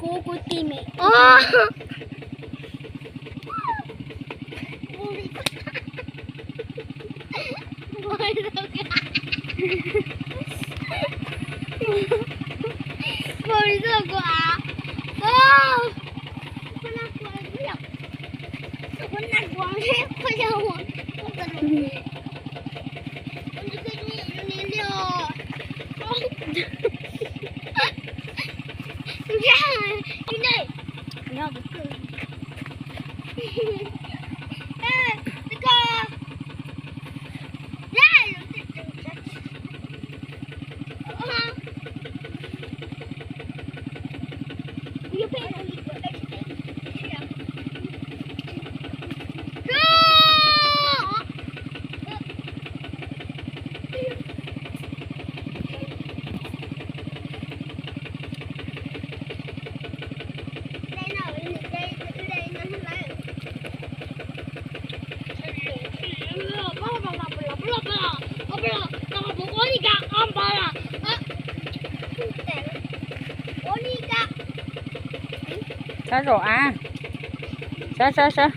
Kuv, kuv ti me. Sawv zaum av, sawv sawv sawv.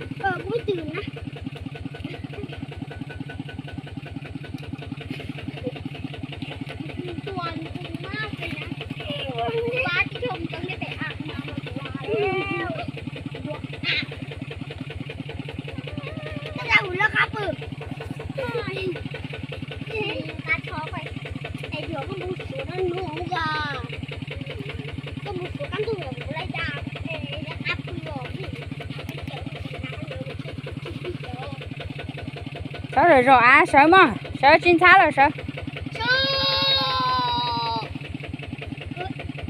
Sawv zom zaws av, sawv mog, sawv tsis ntxhab lawm sawv.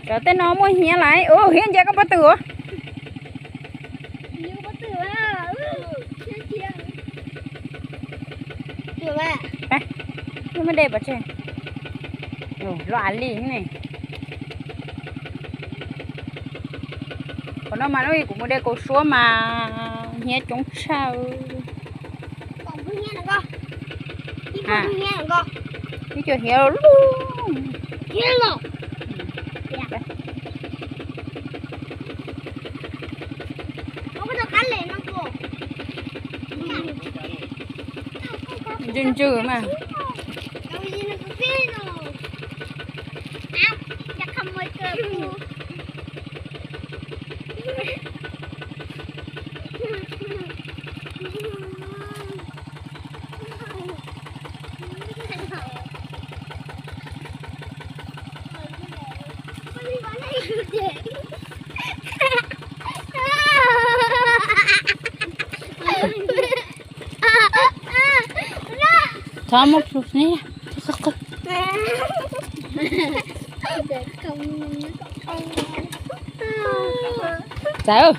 Sawv tej no muaj hiav lawm. Ua hiav ncaim koj pob tw ua. Muaj dej pov tseg. Loj av li ne. Qhov no mas kuv mus de kaus suab mas hiav coob tshaj. Ib co hiav loj loj. Ntsws ntsws mas. Thov muab plhus ne. Txawm.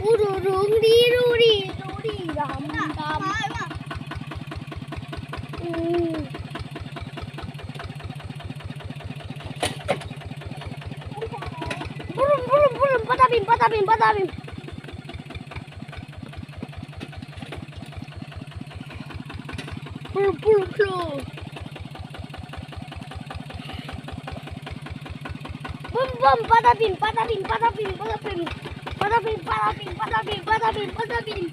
Ru ru ru ri ru ri ru ri ram ram. Pub lub, pub lub, pub lub, pab tab pim, pab tab pim, pab tab pim. Pub lub, pub lub, pub lub. Pub lub, pab tab pim, pab tab pim, pab tab pim, pab tab pim. Pab tab pim, pab tab pim, pab tab pim, pab tab pim, pab tab pim.